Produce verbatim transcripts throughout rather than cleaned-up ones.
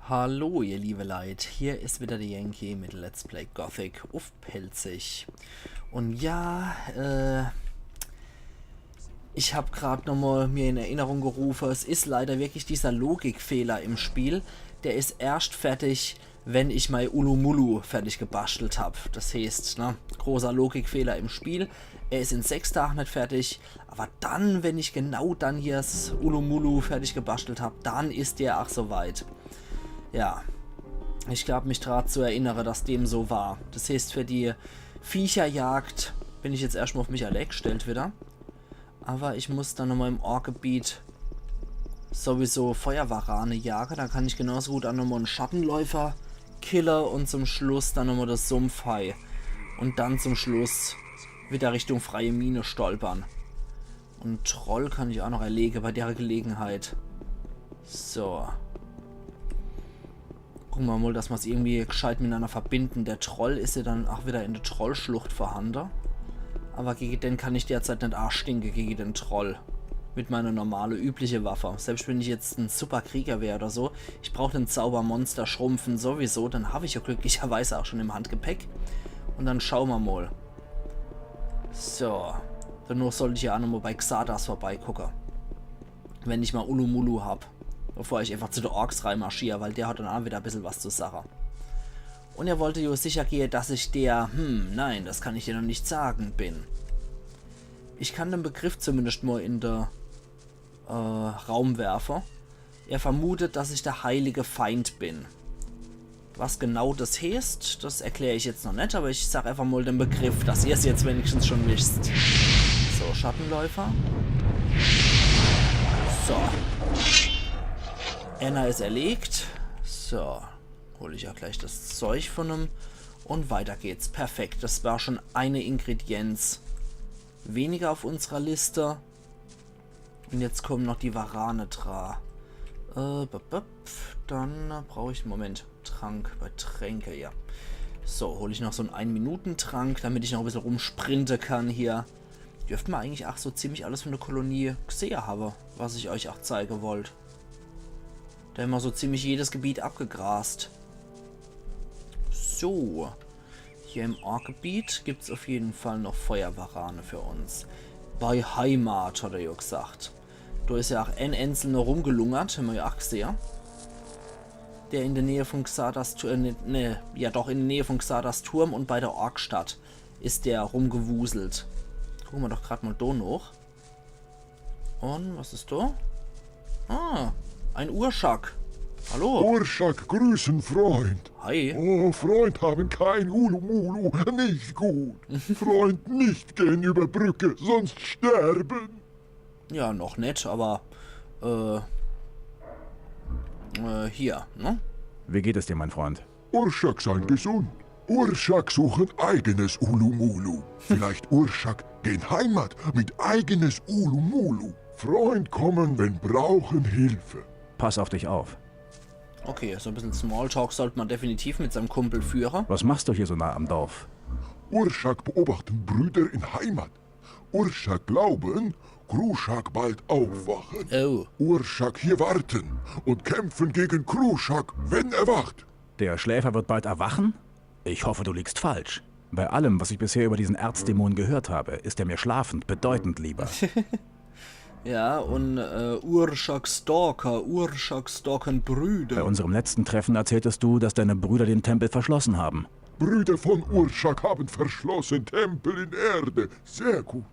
Hallo, ihr liebe Leit, hier is wieder der Yankee mit Let's Play Gothic uff Pälzisch. Und ja, äh, ich hab grad nochmal mir in Erinnerung gerufen, es is leider wirklich dieser Logikfehler im Spiel. Der is erscht fertig, wenn ich mei Ulumulu fertig gebastelt hab. Das heeßt, ne, großer Logikfehler im Spiel. Er is in sechs Tagen net fertig, aber dann, wenn ich genau dann hier das Ulumulu fertig gebastelt hab, dann is der ach so weit. Ja, ich glaub mich grad zu erinnere, dass dem so war. Das heeßt, für die Viecherjagd bin ich jetzt erschtmal auf mich allein gestellt wieder. Aber ich muss dann nochmal im Orkgebiet sowieso Feuerwarane jage. Da kann ich genauso gut auch nochmal einen Schattenläufer kille und zum Schluss dann nochmal das Sumpfhai. Und dann zum Schluss wieder Richtung freie Mine stolpern. Und Troll kann ich auch noch erlege bei der Gelegenheit. So. Gucke mer mal, dass mer's irgendwie gescheit miteinander verbinden. Der Troll is ja dann auch wieder in der Trollschlucht vorhanden. Aber gegen den kann ich derzeit net ach stinke, gegen den Troll. Mit meiner normale, übliche Waffe. Selbst wenn ich jetzt ein Superkrieger wär oder so, ich brauch den Zaubermonster schrumpfen sowieso. Den hab ich ja glücklicherweise auch schon im Handgepäck. Und dann schaue mer mal. So. Danach sollt ich ja auch nochmal bei Xardas vorbeigucke. Wenn ich mal Ulumulu hab. Bevor ich einfach zu der Orks reimarschier, weil der hat dann auch wieder ein bisschen was zu sache. Und er wollte jo sicher gehe, dass ich der, hm, nein, das kann ich dir noch nicht sagen, bin. Ich kann den Begriff zumindest mal in der, äh, Raum werfe. Er vermutet, dass ich der heilige Feind bin. Was genau das heeßt, das erklär ich jetzt noch net, aber ich sag einfach mal den Begriff, dass ihr's jetzt wenigstens schon wisst. So, Schattenläufer. So. Einer is erlegt. So. Hol ich auch gleich das Zeug von ihm. Und weiter geht's. Perfekt. Das war schon eine Ingredienz weniger auf unserer Liste. Und jetzt kommen noch die Warane dra. Äh, bup, bup. Dann brauch ich, Moment, Trank bei Tränke, ja. So, hol ich noch so einen Ein-Minuten-Trank, damit ich noch ein bisschen rumsprinte kann hier. Dürft mer eigentlich ach so ziemlich alles von der Kolonie gesehe habe, was ich euch ach zeige wollt. Da hämmer so ziemlich jedes Gebiet abgegrast. So. Hier im Orkgebiet gibt's auf jeden Fall noch Feuerwarane für uns. Bei Heimat, hat er ja gesagt. Da is ja auch ein Einzelner rumgelungert, hämmer ja auch gesehe. Der in der Nähe von Xardas Tu-, äh, ne, ne, ja doch, in der Nähe von Xardas Turm und bei der Orkstadt is der rumgewuselt. Gucke mer doch grad mal da noch. Und was is da? Ah, ein Urschak. Hallo. Urschak, grüßen, Freund. Hi. Oh, Freund haben kein Ulumulu. Nicht gut. Freund, nicht gehen über Brücke, sonst sterben. Ja, noch net, aber, äh, äh, hier, ne? Wie geht es dir, mein Freund? Urschak sein gesund. Urschak suchen eigenes Ulumulu. Vielleicht Urschak gehen Heimat mit eigenes Ulumulu. Freund kommen, wenn brauchen Hilfe. Pass auf dich auf. Okay, so ein bisschen Smalltalk sollte man definitiv mit seinem Kumpel führen. Was machst du hier so nah am Dorf? Urschak beobachten Brüder in Heimat. Urschak glauben, Kruschak bald aufwachen. Oh. Urschak hier warten und kämpfen gegen Kruschak, wenn erwacht. Der Schläfer wird bald erwachen? Ich hoffe, du liegst falsch. Bei allem, was ich bisher über diesen Erzdämon gehört habe, ist er mir schlafend bedeutend lieber. Ja, und, äh, Urschak Stalker, Urschak stalken Brüder. Bei unserem letzten Treffen erzähltest du, dass deine Brüder den Tempel verschlossen haben. Brüder von Urschak haben verschlossen Tempel in Erde. Sehr gut.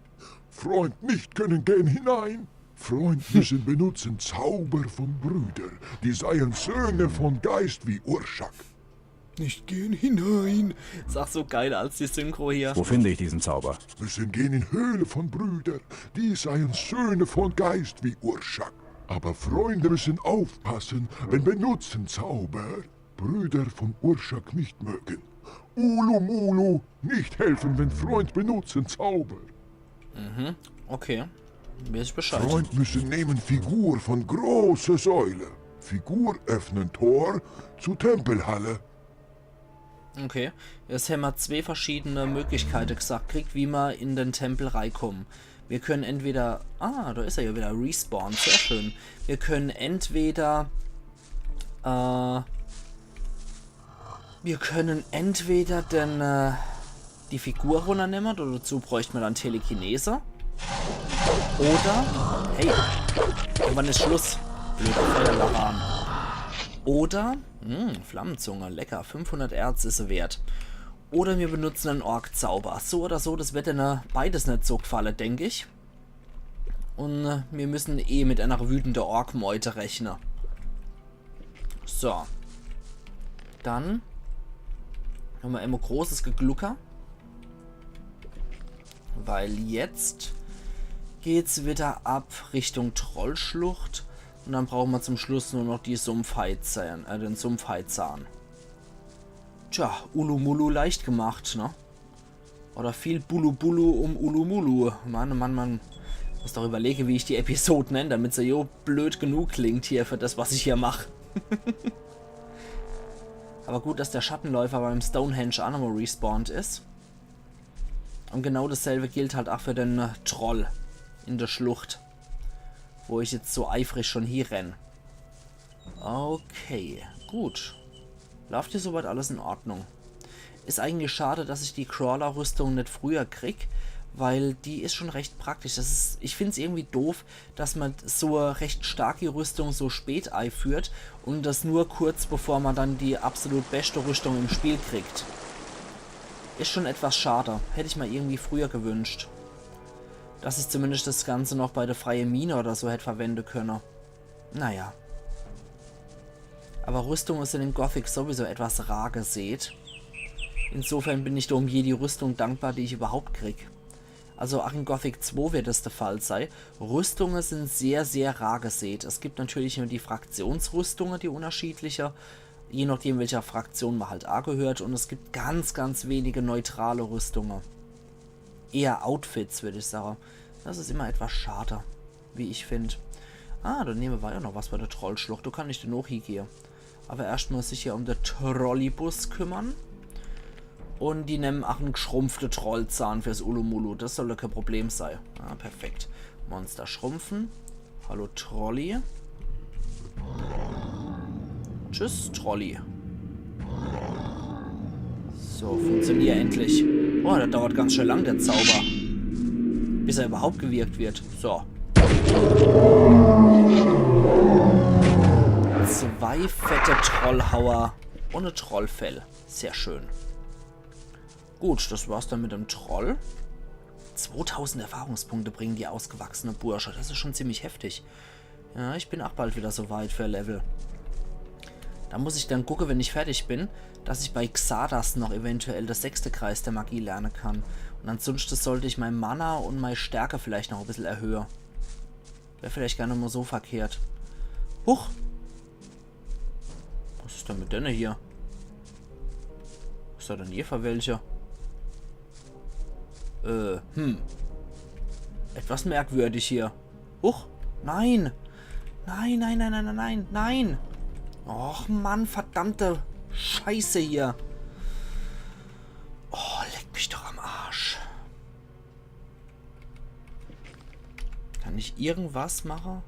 Freund nicht können gehen hinein. Freund müssen benutzen Zauber von Brüder. Die seien Söhne von Geist wie Urschak. Nicht gehen hinein. Is ach so geil als die Synchro hier. Wo finde ich diesen Zauber? Müssen gehen in Höhle von Brüder. Die seien Söhne von Geist wie Urschak. Aber Freunde müssen aufpassen, wenn benutzen Zauber. Brüder von Urschak nicht mögen. Ulumulu nicht helfen, wenn Freund benutzen Zauber. Mhm, okay. Weiß ich Bescheid. Freund müssen nehmen Figur von große Säule. Figur öffnen Tor zu Tempelhalle. Okay. Jetzt hämmer zwee verschiedene Möglichkeite gesagt kriegt, wie mer in den Tempel reikommen. Wir können entweder, ah, da is er ja wieder, Respawn, sehr schön. Wir können entweder, äh, Mir können entweder den, äh, die Figur runnernemme, oder dazu bräucht mer dann Telekinese. Oder, hey, irgendwann is Schluss. Blöder Feuerlaran. Oder, hm, Flammenzunge, lecker, fünfhundert Erz is se wert. Oder mir benutzen en Ork-Zauber. So oder so, das wird denne beides net so gfalle, denk ich. Un, äh, mir müssen eh mit ener wütende Ork-Meute rechne. So. Dann hammer immer großes Geglucker. Weil jetzt geht's wieder ab Richtung Trollschlucht. Un dann brauche mer zum Schluss nur noch die Sumpfheizahn, äh, den Sumpfheizahn. Tja, Ulumulu leicht gemacht, ne? Oder viel Bullubullu um Ulumulu. Mann, Mann, Mann. Muss doch überlege, wie ich die Episode nenn, damit se jo blöd genug klingt hier für das, was ich hier mach. Aber gut, dass der Schattenläufer beim Stonehenge aa nochmol respawned is. Un genau dasselbe gilt halt aa für den, äh, Troll in der Schlucht, wo ich jetzt so eifrig schon hie renn. Okay, gut. Laaft hier soweit alles in Ordnung. Is eigentlich schade, dass ich die Crawler-Rüstung net früher krieg, weil die is schon recht praktisch. Das is, ich find's irgendwie doof, dass mer so e recht starke Rüstung so spät eiführt un das nur kurz bevor mer dann die absolut beste Rüstung im Spiel kriegt. Is schon etwas schade. Hätt ich mer irgendwie früher gewünscht. Dass ich zumindest das Ganze noch bei der freie Mine oder so hätt verwende könne. Naja. Aber Rüstunge sin in Gothic sowieso etwas rar gesät. Insofern bin ich do um jedi Rüstung dankbar, die ich überhaupt krieg. Also aa in Gothic zwei wird das der Fall sei. Rüstunge sin sehr, sehr rar gesät. Es gibt natürlich immer die Fraktionsrüstunge, die unterschiedliche, je nachdem, welcher Fraktion mer halt aagehört. Un es gibt ganz, ganz wenige neutrale Rüstunge. Eher Outfits, würd ich sage. Das is immer etwas schade, wie ich find. Ah, do newe war jo noch was bei der Trollschlucht. Do kann ich dann noch hiegehe. Aber erscht muss ich sich hier um de Trollibus kümmern. Un die nemmen aa en geschrumpfte Trollzahn fürs Ulumulu. Das soll jo kee Problem sei. Ah, perfekt. Monster schrumpfen. Hallo, Trolli. Tschüss, Trolli. So, funktioniert endlich. Boah, das dauert ganz schön lang, der Zauber. Bis er überhaupt gewirkt wird. So. Zwei fette Trollhauer un e Trollfell. Sehr schön. Gut, das war's dann mit dem Troll. Zwotausend Erfahrungspunkte bringen die ausgewachsene Bursche. Das is schon ziemlich heftig. Ja, ich bin aa bald wieder so weit für Level. Da muss ich dann gucke, wenn ich fertig bin, dass ich bei Xardas noch eventuell das sechste Kreis der Magie lerne kann. Un ansunschte sollt ich mei Mana un mei Stärke vielleicht noch e bissel erhöhe. Wär vielleicht gar net mol so verkehrt. Huch! Was is denn mit denne hier? Was is da denn hier für welche? Äh, hm. Etwas merkwürdig hier. Huch, nein! Nein, nein, nein, nein, nein, nein, nein! Och Mann, verdammte Scheiße hier! Oh, leck mich doch am Arsch. Kann ich irgendwas mache?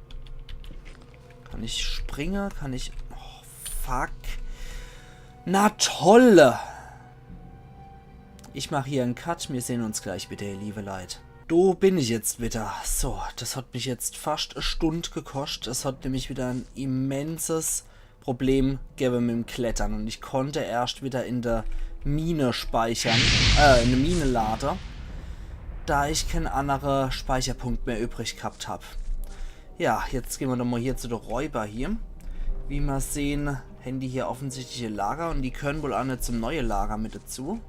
Kann ich springe? Kann ich... Oh, fuck. Na toll! Ich mach hier en Cut. Mir sehn uns gleich wieder, ihr liewe Leit. Do bin ich jetzt wieder. So, das hat mich jetzt fascht e Stund gekoscht. Es hat nämlich wieder en immenses Problem gewwe mit em Klettern un ich konnt erscht wieder in der Mine speichern, äh, in der Mine lade, da ich keen annere Speicherpunkt mehr übrig gehabt hab. Ja, jetzt gehn mer doch mol hier zu de Räuber hier. Wie mer sehn, hän die hier offensichtlich e Lager un die gehören wohl aa net zum neue Lager mit dazu.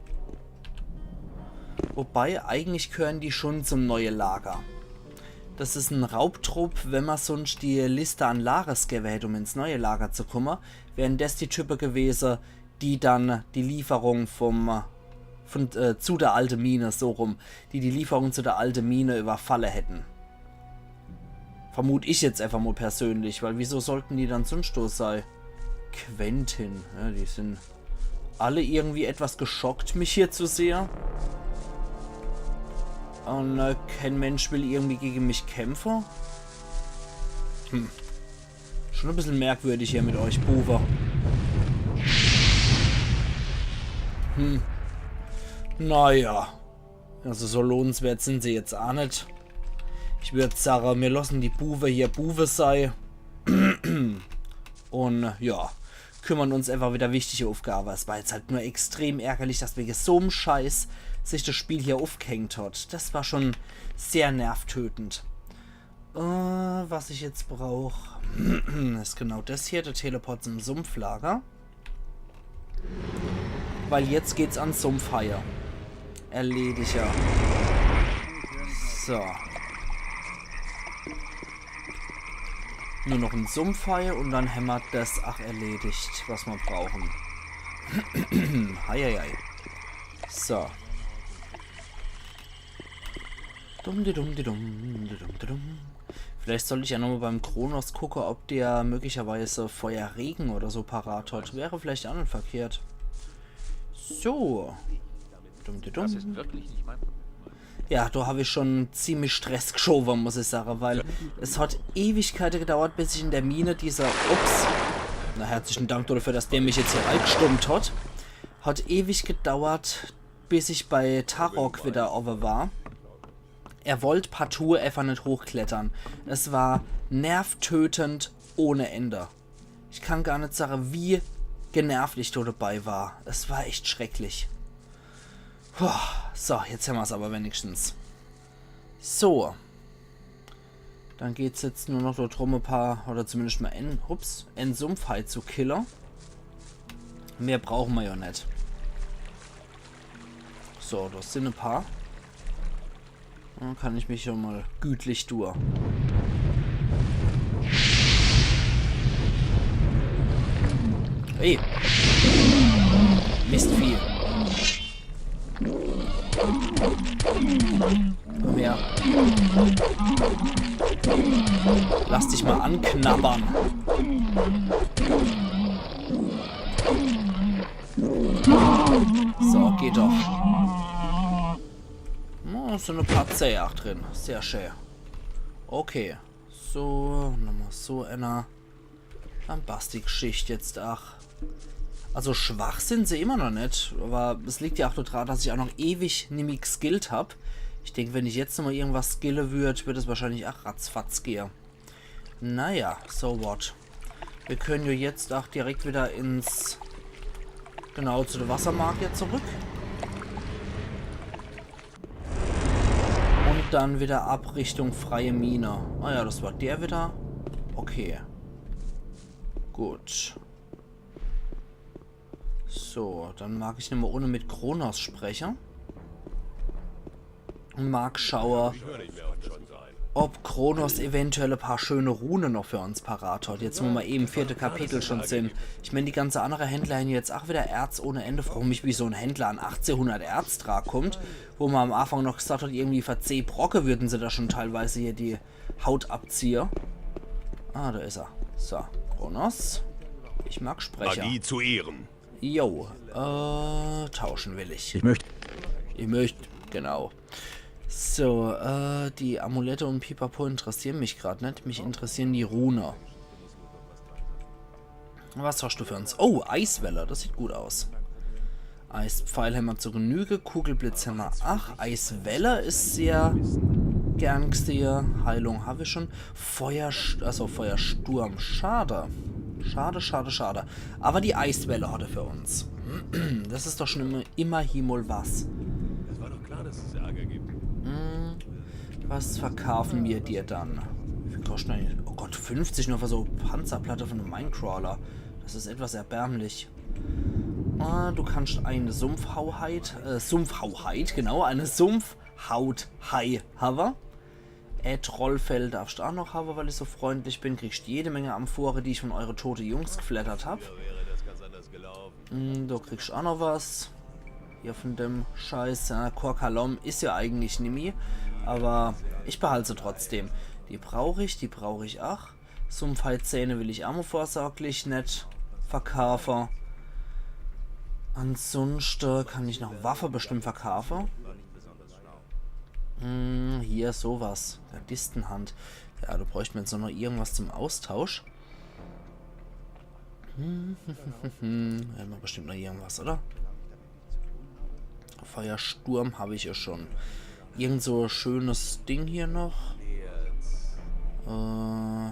Wobei, eigentlich gehören die schon zum neue Lager. Das is en Raubtrupp, wenn mer sunscht die Liste an Lager gewwe hätt, um ins neue Lager zu kumme, wären des die Type gewese, die dann die Lieferung vom, äh, von, äh, zu der alte Mine, so rum, die die Lieferung zu der alte Mine überfalle hätten. Vermut ich jetzt einfach mol persönlich, weil wieso sollten die dann sunscht do sei? Quentin, ja, die sin alle irgendwie etwas geschockt, mich hier zu sehe. Un, äh, keen Mensch will irgendwie gege mich kämpfe. Hm. Schon e bissel merkwürdig hier mit euch, Buwe. Hm. Naja. Also so lohnenswert sin se jetzt aa net. Ich würd sage, mir lossen die Buwe hier Buwe sei. Un ja, kümmern uns einfach wieder wichtige Aufgabe. Es war jetzt halt nur extrem ärgerlich, dass wege so'm Scheiß sich das Spiel hier aufgehängt hat. Das war schon sehr nervtötend. Äh, was ich jetzt brauch, is genau das hier, der Teleport zum Sumpflager. Weil jetzt geht's an Sumpfhaie. Erlediger. So. Nur noch en Sumpfhai un dann hämmer das ach erledigt, was mer brauchen. Heieiei. So. Dumm, di dumm, di dumm, di dumm, di dumm. Vielleicht sollt ich ja nochmal beim Kronos gucke, ob der möglicherweise Feuerregen oder so parat hat. Wäre vielleicht ach net verkehrt. So. Dumm, di dumm. Das ist wirklich nicht mein Problem. Ja, do hab ich schon ziemlich Stress geschowe, muss ich sage, weil es hat Ewigkeite gedauert, bis ich in der Mine diese, ups, na, herzlichen Dank dafür, dass der mich jetzt hier reingestummt hat. Hat ewig gedauert, bis ich bei Tarok wieder owwe war. Er wollt partout einfach net hochklettern. Es war nervtötend ohne Ende. Ich kann gar net sage, wie genervt ich do dabei war. Es war echt schrecklich. Puh, so, jetzt hämmer's aber wenigstens. So. Dann geht's jetzt nur noch drum, e paar, oder zumindest mal en, ups, en Sumpfhai zu kille. Mehr brauchen mer ja net. So, das sin e paar. Dann kann ich mich schon mal gütlich tue. Ey! Mistvieh. Komm her. Lass dich mal anknabbern. So, geht doch. Oh, es sin e paar Zäh ach drin. Sehr schön. Okay. So, nochmal so einer. Dann passt die Geschicht jetzt ach. Also schwach sin se immer noch net, aber es liegt ja ach dodra, dass ich ach noch ewig nimmi geskillt hab. Ich denk, wenn ich jetzt nochmal irgendwas skille würd, würd es wahrscheinlich ach ratzfatz gehe. Naja, so what. Wir können ja jetzt ach direkt wieder ins, genau, zu de Wassermagier zurück. Und dann wieder ab Richtung freie Mine. Ah ja, das war der wieder. Okay. Gut. So, dann mag ich nimmer ohne mit Kronos spreche. Und mag schaue, ob Kronos eventuell e paar schöne Rune noch für uns parat hat. Jetzt, wo mer im vierte Kapitel schon sin. Ich mein, die ganze andere Händler hän jetzt ach wieder Erz ohne Ende. Frag mich, wie so en Händler an achtzehnhundert Erz dra kommt, wo mer am Anfang noch gesagt hat, irgendwie für zeh Brocke würden se da schon teilweise hier die Haut abziehe. Ah, da is er. So, Kronos. Ich mag spreche. Magie zu Ehren. Jo, äh, tauschen will ich. Ich möcht. Ich möcht, genau. So, äh, die Amulette und Pipapo interessieren mich grad net. Mich interessieren die Rune. Was hast du für uns? Oh, Eiswelle, das sieht gut aus. Eispfeil hämmer zu Genüge, Kugelblitz hämmer. Ach, Eiswelle is sehr gern gsehe. Heilung hab ich schon. Feuer, also Feuersturm. Schade. Schade, schade, schade. Aber die Eiswelle hat er für uns. Das is doch schon immer, immerhin mal was. Es war doch klar, dass es Ärger gibt. Hm, was verkaufen wir dir dann? Wie viel kostet eigentlich? Oh Gott, fünfzig nur für so Panzerplatte von einem Minecrawler. Das is etwas erbärmlich. Ah, du kannst eine Sumpfhauheit, äh, Sumpfhauheit, genau, eine Sumpfhauthai habe. Äh, Trollfell darfst du auch noch habe, weil ich so freundlich bin. Kriegst jede Menge Amphore, die ich von eure tote Jungs geflattert hab. Hm, du kriegst auch noch was. Hier von dem Scheiß, ja, Korkalom is ja eigentlich nimmi. Aber ich behalt se trotzdem. Die brauch ich, die brauch ich auch. Sumpfhaizähne will ich auch mal vorsorglich net verkaufe. Ansonsten kann ich noch Waffe bestimmt verkaufe. Hm, hier sowas. Gardistenhand. Ja, da bräuchten wir jetzt noch irgendwas zum Austausch. Hm, hm, hm, hm, hm. Ja, mal bestimmt noch irgendwas, oder? Feuersturm hab ich ja schon. Irgend so e schönes Ding hier noch. Äh,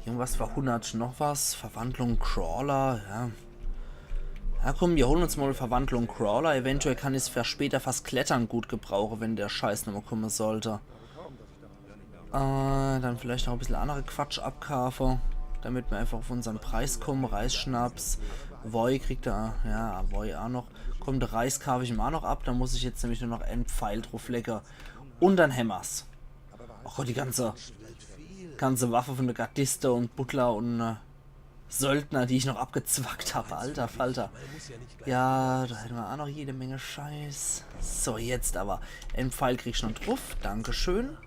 irgendwas für hundert noch was. Verwandlung Crawler, ja. Ja komm, wir holen uns mal Verwandlung Crawler. Eventuell kann ich's für später fürs Klettern gut gebrauchen, wenn der Scheiß nochmal kommen sollte. Äh, dann vielleicht noch e bissel andere Quatsch abkaafe, damit wir einfach auf unseren Preis kommen. Reisschnaps, Woi kriegt er, ja, Woi auch noch. Komm, de Reis kaaf ich ihm auch noch ab, da muss ich jetzt nämlich nur noch en Pfeil drufflege. Und dann hämmer's. Oh Gott, die ganze, ganze Waffe von de Gardiste und Butler und äh, Söldner, die ich noch abgezwackt hab. Alter Falter. Ja, da hätten wir auch noch jede Menge Scheiß. So, jetzt aber. En Pfeil krieg ich noch druff. Dankeschön.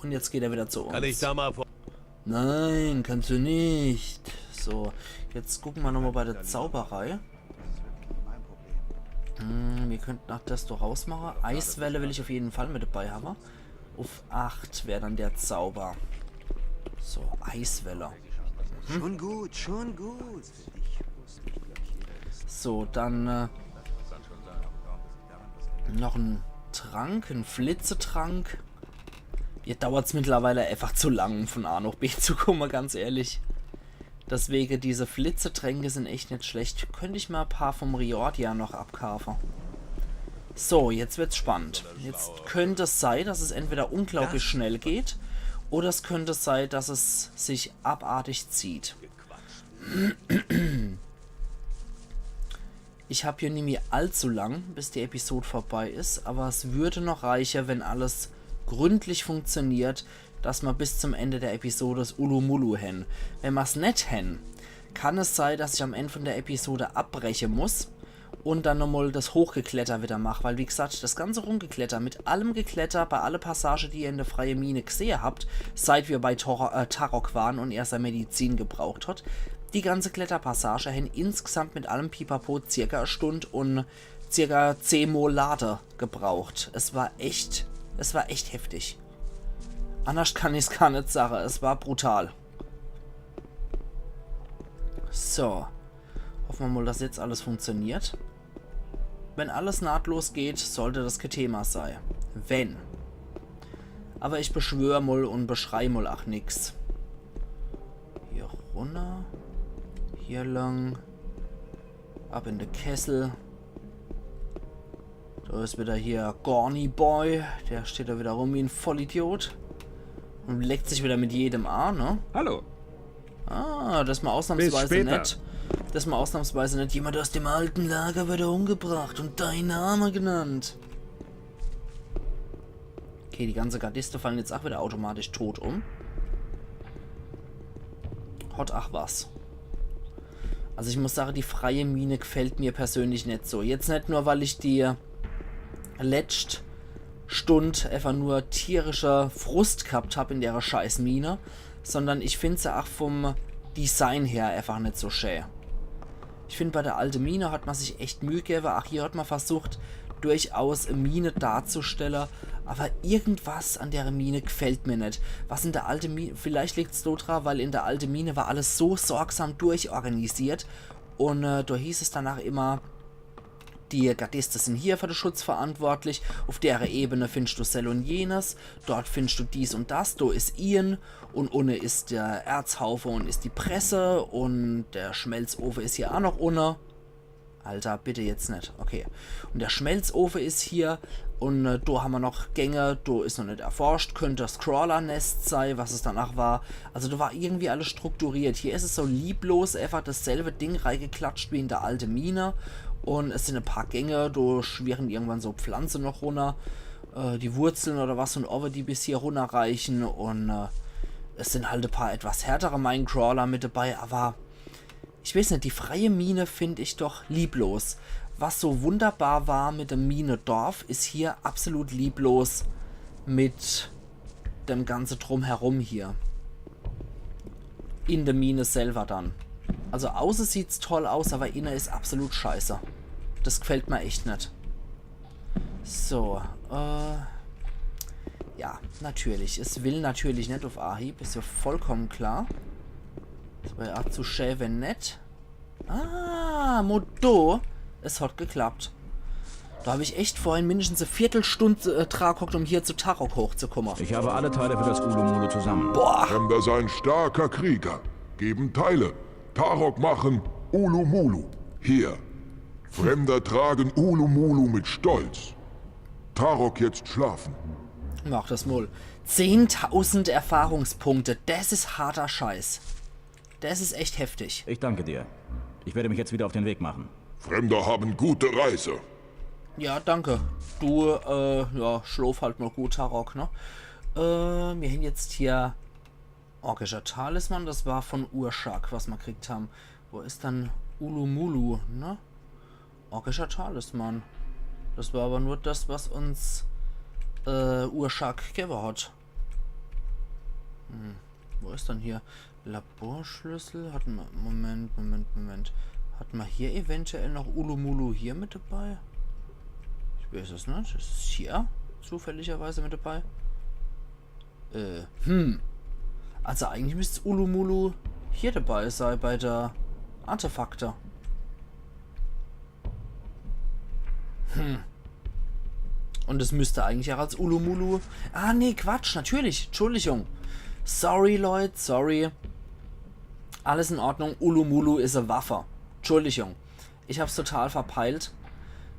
Und jetzt geht er wieder zu uns. Kann ich da mal vor. Nein, kannst du nicht. So, jetzt gucken wir nochmal bei der Zauberei. Hm, wir könnten auch das doch rausmachen. Eiswelle will ich auf jeden Fall mit dabei haben. Auf acht wäre dann der Zauber. So, Eiswelle. Schon gut, schon gut. So, dann äh, noch en Trank, en Flitzetrank. Mir dauert's mittlerweile einfach zu lang, um von A nach B zu kommen, ganz ehrlich. Deswegen, diese Flitzetränke sind echt nicht schlecht. Könnte ich mal e paar vom Riordia noch abkaufen. So, jetzt wird's spannend. Jetzt könnte es sein, dass es entweder unglaublich schnell geht oder es könnte sein, dass es sich abartig zieht. Ich hab hier nimmi allzu lang, bis die Episode vorbei ist, aber es würde noch reichen, wenn alles gründlich funktioniert, dass ma bis zum Ende der Episode das Ulumulu hen. Wenn ma's net hen, kann es sein, dass ich am Ende von der Episode abbrechen muss und dann nochmal das Hochgekletter wieder mach, weil wie gesagt, das ganze Rumgekletter, mit allem Gekletter, bei alle Passage, die ihr in der freie Mine gesehe habt, seit wir bei Tor äh, Tarok waren und er sein Medizin gebraucht hat, die ganze Kletterpassage hen insgesamt mit allem Pipapo circa e Stund und circa zehn Mol Lade gebraucht. Es war echt, es war echt heftig. Anders kann ich's gar net sagen. Es war brutal. So. Hoffen wir mal, dass jetzt alles funktioniert. Wenn alles nahtlos geht, sollte das kein Thema sein. Wenn. Aber ich beschwör mal und beschrei mal ach nix. Hier runner. Hier lang. Ab in de Kessel. Da ist wieder hier Gorny Boy. Der steht da wieder rum wie en Vollidiot. Und leckt sich wieder mit jedem an, ne? Hallo. Ah, das ist mal Bis ausnahmsweise später. Net. Das ist mal ausnahmsweise net. Jemand aus dem alten Lager wurde umgebracht und dein Name genannt. Okay, die ganze Gardiste fallen jetzt auch wieder automatisch tot um. Hot, ach was. Also ich muss sagen, die freie Mine gefällt mir persönlich net so. Jetzt net nur, weil ich die letscht Stund einfach nur tierischer Frust gehabt hab in der scheiß Mine, sondern ich find se auch vom Design her einfach net so schä. Ich find, bei der alte Mine hat man sich echt Mühe gegeben. Auch hier hat man versucht, durchaus e Mine darzustellen, aber irgendwas an der Mine gefällt mir net. Was in der alte Mine, vielleicht liegt's do dran, weil in der alte Mine war alles so sorgsam durchorganisiert und äh, da hieß es danach immer, die Gardiste sind hier für den Schutz verantwortlich, auf deren Ebene findest du sell und jenes, dort findest du dies und das, do is Ian und unne is der Erzhaufe und is die Presse und der Schmelzofe is hier auch noch unne. Alter, bitte jetzt net. Okay. Und der Schmelzofe is hier. Und äh, do hammer noch Gänge, do is noch net erforscht. Könnte das Crawler-Nest sei, was es danach war. Also do war irgendwie alles strukturiert. Hier is es so lieblos, einfach dasselbe Ding reigeklatscht wie in der alte Mine. Und es sind e paar Gänge, do schwirren irgendwann so Pflanze noch runner. Äh, die Wurzeln oder was von owe, die bis hier runnerreichen. Und äh, es sind halt e paar etwas härtere Minecrawler mit dabei, aber ich weiß net, die freie Mine find ich doch lieblos. Was so wunderbar war mit dem Minedorf, is hier absolut lieblos mit dem ganze Drumherum hier. In der Mine selber dann. Also auße sieht's toll aus, aber inne is absolut scheiße. Das gefällt mir echt net. So, äh. Ja, natürlich. Es will natürlich net auf Ahieb, is ja vollkommen klar. Das war ja auch zu schä, wenn net. Ah, Modo. Es hat geklappt. Da hab ich echt vorhin mindestens e Viertelstunde äh, dra gehockt, um hier zu Tarok hochzukommen. Ich habe alle Teile für das Ulumulu zusammen. Boah, Fremder sei ein starker Krieger. Geben Teile. Tarok machen Ulumulu. Hier. Fremder tragen Ulumulu mit Stolz. Tarok jetzt schlafen. Mach das mol. Zehntausend Erfahrungspunkte. Das is harter Scheiß. Das is echt heftig. Ich danke dir. Ich werde mich jetzt wieder auf den Weg machen. Fremder haben gute Reise. Ja, danke. Du, äh, ja, schlof halt mol gut, Tarok, ne? Äh, mir hän jetzt hier orkischer Talisman, das war von Urschak, was ma kriegt hän. Wo is dann Ulumulu, ne? Orkischer Talisman. Das war aber nur das, was uns äh, Urschak gewwe hat. Hm. Wo is dann hier Laborschlüssel? Hat ma, Moment, Moment, Moment. Hat ma hier eventuell noch Ulumulu hier mit dabei? Ich weiß es net. Is es hier zufälligerweise mit dabei? Äh, hm. Also eigentlich müsste Ulumulu hier dabei sei bei der Artefakte. Hm. Und es müsste eigentlich auch als Ulumulu. Ah, nee, Quatsch, natürlich. Entschuldigung. Sorry, Leute, sorry. Alles in Ordnung. Ulumulu is e Waffe. Entschuldigung. Ich hab's total verpeilt.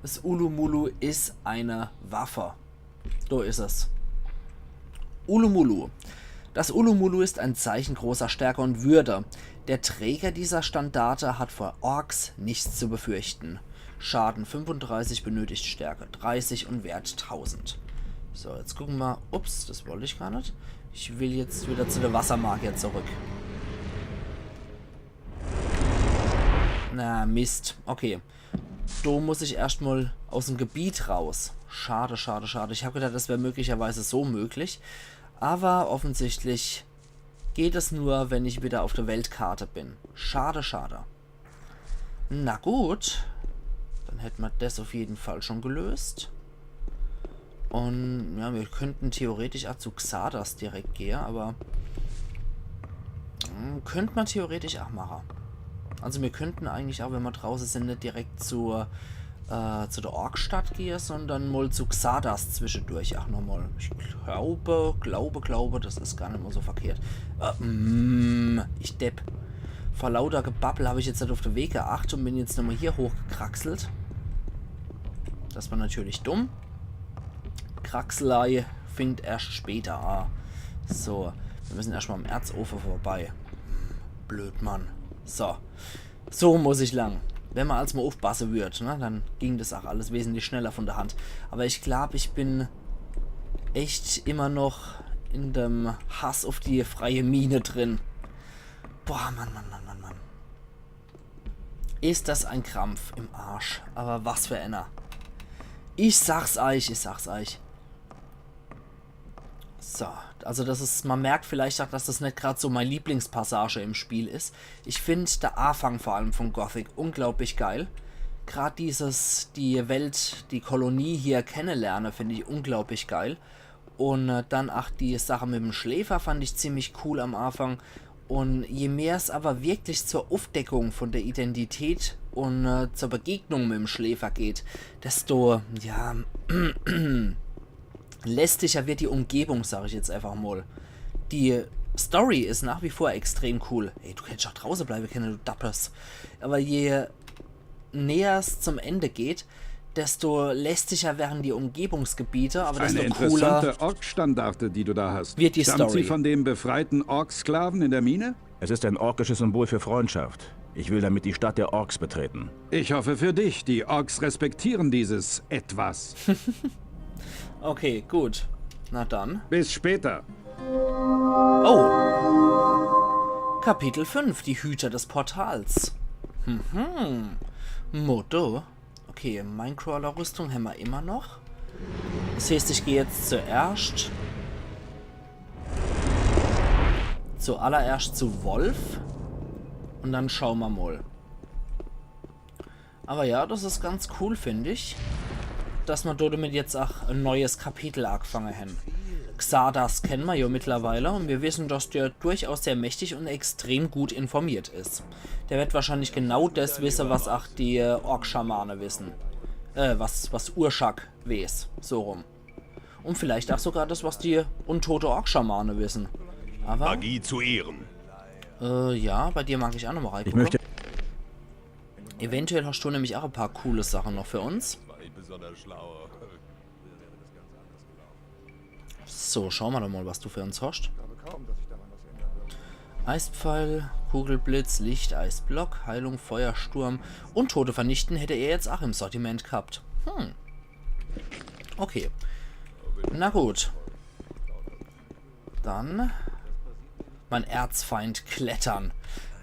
Das Ulumulu is eine Waffe. Do is es. Ulumulu. Das Ulumulu ist ein Zeichen großer Stärke und Würde. Der Träger dieser Standarte hat vor Orks nichts zu befürchten. Schaden fünfunddreißig, benötigt Stärke dreißig und Wert tausend. So, jetzt gucke ma. Ups, das wollt ich gar net. Ich will jetzt wieder zu de Wassermagier zurück. Na, Mist. Okay. Do muss ich erscht mol aus em Gebiet raus. Schade, schade, schade. Ich hab gedacht, das wär möglicherweise so möglich. Aber offensichtlich geht es nur, wenn ich wieder auf der Weltkarte bin. Schade, schade. Na gut. Dann hätt ma das auf jeden Fall schon gelöst. Und ja, mir könnten theoretisch auch zu Xardas direkt gehe, aber hm, könnt ma theoretisch auch mache. Also mir könnten eigentlich auch, wenn ma drauße sin, net direkt zur, äh, zu der Orkstadt gehe, sondern mol zu Xardas zwischendurch auch nochmol. Ich glaube, glaube, glaube, das is gar net mol so verkehrt. Äh, mm, ich Depp. Vor lauter Gebabbel hab ich jetzt net auf de Weg geacht und bin jetzt nochmol hier hochgekraxelt. Das war natürlich dumm. Kraxelei fingt erscht später a. So, mir müssen erscht mol am Erzofe vorbei. Hm, blöd, Mann. So. So muss ich lang. Wenn ma als mol aufpasse würd, ne, dann ging das auch alles wesentlich schneller von der Hand. Aber ich glaub, ich bin echt immer noch in dem Hass auf die freie Mine drin. Boah, Mann, Mann, Mann, Mann, Mann. Is das ein Krampf im Arsch. Aber was für einer. Ich sag's eich, ich sag's eich. So, also das is, ma merkt vielleicht auch, dass das net grad so mei Lieblingspassage im Spiel is. Ich find der Afang vor allem von Gothic unglaublich geil. Grad dieses, die Welt, die Kolonie hier kennelerne, find ich unglaublich geil. Und äh, dann auch die Sache mit dem Schläfer fand ich ziemlich cool am Afang. Und je mehr es aber wirklich zur Aufdeckung von der Identität und äh, zur Begegnung mit dem Schläfer geht, desto, ja, lästiger wird die Umgebung, sag ich jetzt einfach mal. Die Story is nach wie vor extrem cool. Ey, du kannst auch draußen bleiben, Kenner, du Dappes. Aber je näher es zum Ende geht, desto lästiger werden die Umgebungsgebiete, aber desto Eine cooler interessante Ork-Standarte, die du da hast. wird die Stammt Story. Sie von dem befreiten Ork-Sklaven in der Mine? Es ist ein orkisches Symbol für Freundschaft. Ich will damit die Stadt der Orks betreten. Ich hoffe für dich, die Orks respektieren dieses Etwas. Okay, gut. Na dann. Bis später. Oh. Kapitel fünf, die Hüter des Portals. Mhm. Motto. Okay, Minecrawler-Rüstung hämmer immer noch. Das heißt, ich geh jetzt zuerscht. Zuallererscht zu Wolf. Und dann schaue mer mal. Aber ja, das is ganz cool, find ich. Dass mer do damit jetzt auch e neues Kapitel agefange hän. Xardas kenne mer ja mittlerweile und mir wissen, dass der durchaus sehr mächtig und extrem gut informiert is. Der wird wahrscheinlich genau das wisse, was auch die äh, Ork-Schamane wissen. Äh, was, was Urschak weeß. So rum. Und vielleicht auch sogar das, was die untote Orkschamane wissen. Aber, Magie zu Ehren. Äh, ja, bei dir mag ich auch nochmal reingucken. Ich möchte. Eventuell hast du nämlich auch ein paar coole Sachen noch für uns. So, schauen wir doch mal, was du für uns hast. Eispfeil, Kugelblitz, Licht, Eisblock, Heilung, Feuersturm und Tote vernichten hätte er jetzt auch im Sortiment gehabt. Hm. Okay. Na gut. Dann mein Erzfeind klettern.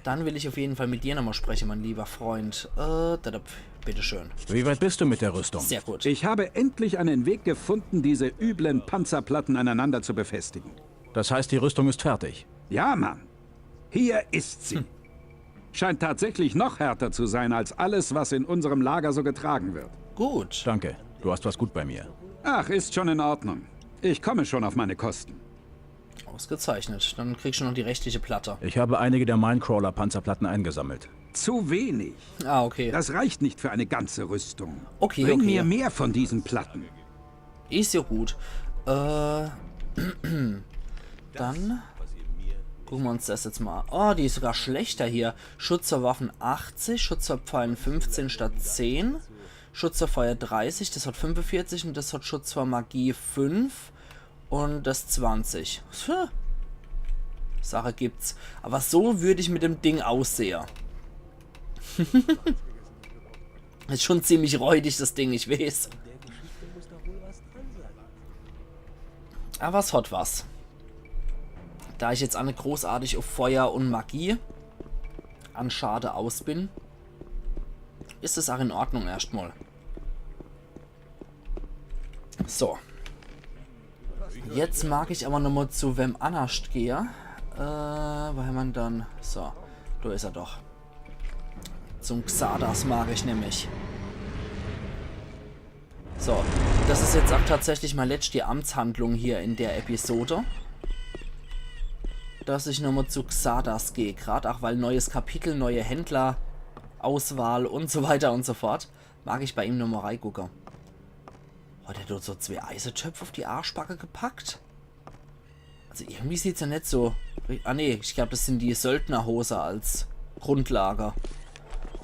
Dann will ich auf jeden Fall mit dir nochmal sprechen, mein lieber Freund. Äh, da, da, bitteschön. Wie weit bist du mit der Rüstung? Sehr gut. Ich habe endlich einen Weg gefunden, diese üblen Panzerplatten aneinander zu befestigen. Das heißt, die Rüstung ist fertig. Ja, Mann. Hier ist sie. Scheint tatsächlich noch härter zu sein als alles, was in unserem Lager so getragen wird. Gut. Danke. Du hast was gut bei mir. Ach, ist schon in Ordnung. Ich komme schon auf meine Kosten. Ausgezeichnet. Dann kriegst du noch die restliche Platte. Ich habe einige der Minecrawler-Panzerplatten eingesammelt. Zu wenig. Ah, okay. Das reicht nicht für eine ganze Rüstung. Okay, Bring okay. mir mehr von diesen Platten. Ist ja gut. Äh, dann gucken wir uns das jetzt mal an. Oh, die ist sogar schlechter hier. Schutz vor Waffen achtzig, Schutz vor Pfeilen fünfzehn statt zehn, Schutz vor Feuer dreißig, das hat fünfundvierzig und das hat Schutz vor Magie fünf und das zwanzig. Tja. Sache gibt's. Aber so würde ich mit dem Ding aussehe. Ist schon ziemlich räudig, das Ding, ich weiß. Aber es hat was. Da ich jetzt auch nicht großartig auf Feuer und Magie an Schade aus bin, ist es auch in Ordnung erstmal. So. Jetzt mag ich aber nochmal zu wem annerscht gehe. Äh, wo hämmer dann? So, da ist er doch. Zum Xardas mag ich nämlich. So, das ist jetzt auch tatsächlich meine letzte Amtshandlung hier in der Episode. Dass ich nochmal zu Xardas gehe, grad auch weil neues Kapitel, neue Händler, Auswahl und so weiter und so fort. Mag ich bei ihm nochmal reingucken. Hat er dort so zwei Eisetöpfe auf die Arschbacke gepackt? Also irgendwie sieht's ja nicht so. Ah nee, ich glaub, das sind die Söldnerhose als Grundlage.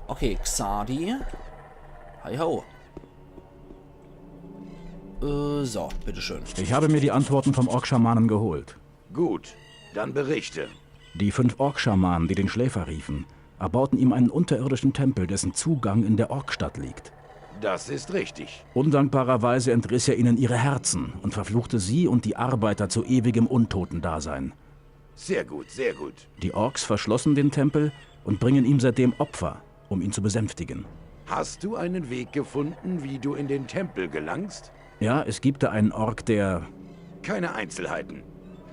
Okay, Xardi. Hi ho. Äh, so, bitteschön. Ich habe mir die Antworten vom Orkschamanen geholt. Gut, dann berichte. Die fünf Orkschamanen, die den Schläfer riefen, erbauten ihm einen unterirdischen Tempel, dessen Zugang in der Orkstadt liegt. Das ist richtig. Undankbarerweise entriss er ihnen ihre Herzen und verfluchte sie und die Arbeiter zu ewigem Untotendasein. Sehr gut, sehr gut. Die Orks verschlossen den Tempel und bringen ihm seitdem Opfer, um ihn zu besänftigen. Hast du einen Weg gefunden, wie du in den Tempel gelangst? Ja, es gibt da einen Ork, der... Keine Einzelheiten.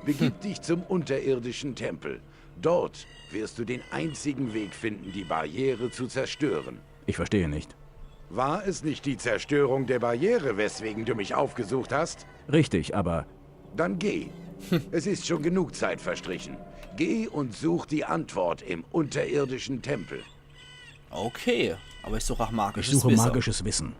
Begib dich zum unterirdischen Tempel. Dort wirst du den einzigen Weg finden, die Barriere zu zerstören. Ich verstehe nicht. War es nicht die Zerstörung der Barriere, weswegen du mich aufgesucht hast? Richtig, aber... Dann geh. Es ist schon genug Zeit verstrichen. Geh und such die Antwort im unterirdischen Tempel. Okay, aber ich suche auch Ich magisches suche Wissen. Magisches Wissen.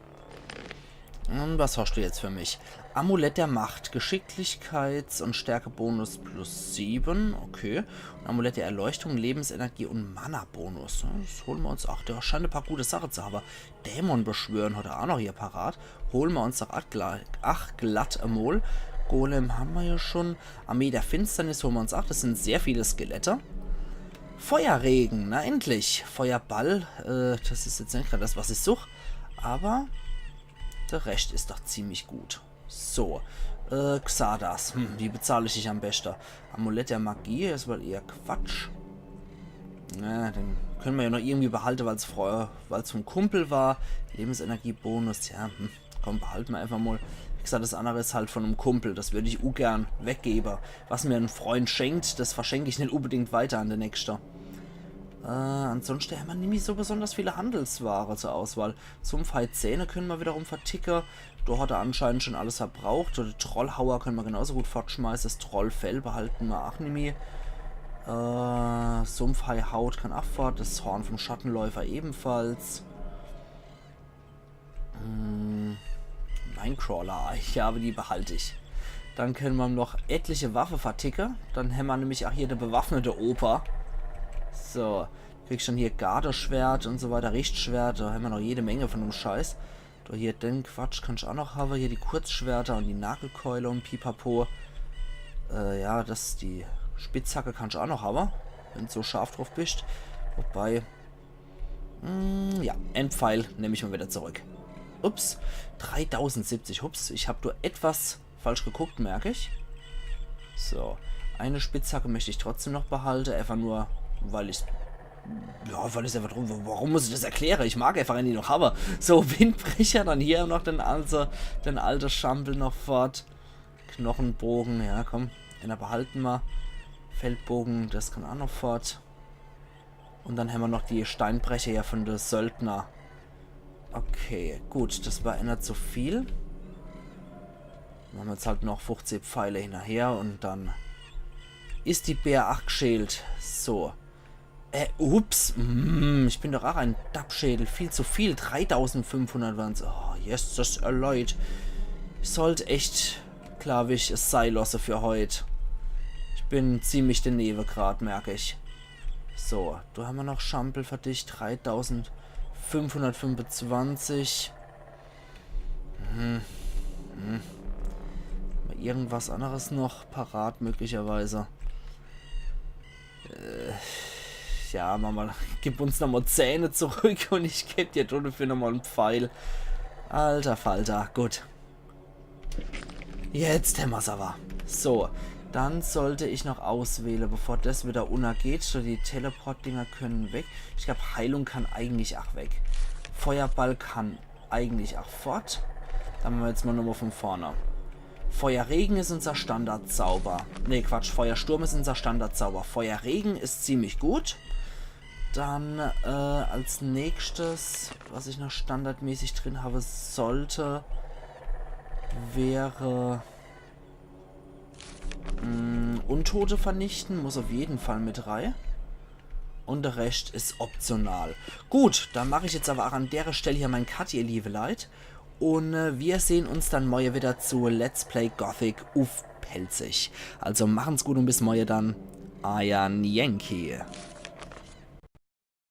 Und was hast du jetzt für mich? Amulett der Macht, Geschicklichkeits- und Stärkebonus plus sieben, okay. Und Amulett der Erleuchtung, Lebensenergie und Mana-Bonus. Ja, das holen wir uns auch. Der scheint ein paar gute Sachen zu haben. Dämon beschwören hat er auch noch hier parat. Holen wir uns doch ach gla-, ach glatt emol. Golem haben wir ja schon. Armee der Finsternis holen wir uns auch. Das sind sehr viele Skelette. Feuerregen, na endlich. Feuerball, äh, das ist jetzt nicht gerade das, was ich such. Aber der Rest ist doch ziemlich gut. So, äh, Xardas. Hm, wie bezahle ich dich am besten? Amulett der Magie ist wohl eher Quatsch. Na, den können wir ja noch irgendwie behalten, weil's vorher, weil's vom Kumpel war. Lebensenergie-Bonus, ja, hm, komm, behalten wir einfach mal. Wie gesagt, das andere ist halt von einem Kumpel, das würde ich ungern weggeben. Was mir ein Freund schenkt, das verschenke ich nicht unbedingt weiter an den Nächsten. Äh, ansonsten haben wir nämlich so besonders viele Handelsware zur Auswahl. Sumpfhai-Zähne können wir wiederum verticken. Da hat er anscheinend schon alles verbraucht. Oder Trollhauer können wir genauso gut fortschmeißen. Das Trollfell behalten wir auch nimmi. Äh, Sumpfhai-Haut kann auch fort. Das Horn vom Schattenläufer ebenfalls. Mm, Minecrawler, ja, awwer die behalt ich. Dann kenne mer noch etliche Waffe verticke. Dann hämmer nämlich ach hier de bewaffnete Opa. So, kriegsch dann hier Gardeschwert un so weiter, Richtschwert, do hämmer noch jede Menge vun dem Scheiß. Do hier den Quatsch kannsch ach noch hawwe, hier die Kurzschwerter un die Nagelkeule un Pipapo. Äh, ja, des, die Spitzhacke kannsch ach noch hawwe, wenn so scharf druff bisch. Wobei, mm, ja, en Pfeil nemm ich mol widder zurück. Ups, dreitausendsiebzig, ups, ich hab do etwas falsch geguckt, merk ich. So, eine Spitzhacke möcht ich trotzdem noch behalte, äfach nur, weil ich, ja, weil ich's äfach drum, warum muss ich des erkläre? Ich mag äfach, wenn ich die noch hawwe. So, Windbrecher, dann hier noch den, also, den alte Schampel noch fort. Knochenboge, ja, komm, den behalte mer. Feldboge, des kann ach noch fort. Un dann hämmer noch die Steinbrecher hier vun de Söldner. Okay, gut, des war enner zu viel. Mache mer jetzt halt noch fuchzeh Pfeile hinnerher un dann is die Bär ach gschält. So. Äh, ups. Mm, ich bin doch ach en Dappschädel. Viel zu viel. Dreitausendfünfhundert waren's. Oh, jesses, leid. Ich sollt echt, glaab ich, es sei losse für heut. Ich bin ziemlich denewe grad, merk ich. So, do hämmer noch Schampel für dich. Dreitausendfünfhundertfünfundzwanzig. Hm. Hm. Mol irgendwas anneres noch parat, möglicherweise. Äh, ja, Mama, gib uns nochmol Zähne zurück un ich geb dir dodefür nochmol en Pfeil. Alter Falter, gut. Jetzt hämmer's awwer. So, dann sollt ich noch auswähle, bevor des widder unnergeht. So, die Teleport-Dinger kenne weg. Ich glaab, Heilung kann eigentlich ach weg. Feuerball kann eigentlich ach fort. Dann mache mer jetzt mol nochmol vun vorne. Feuerregen is unser Standardzauber. Nee, Quatsch, Feuersturm is unser Standardzauber. Feuerregen is ziemlich gut. Dann, äh, als nächstes, was ich noch standardmäßig drin hawwe sollt, wär Mm, Untote vernichten muss uff jeden Fall mit rei. Un de Rescht is optional. Gut, dann mach ich jetzt awwer ach an dere Stell hier mein Cut, ihr liewe Leit. Un, äh, mir sehn uns dann morje widder zu Let's Play Gothic uff Pälzisch. Also machen's gut un bis morje dann. Eier Yankee.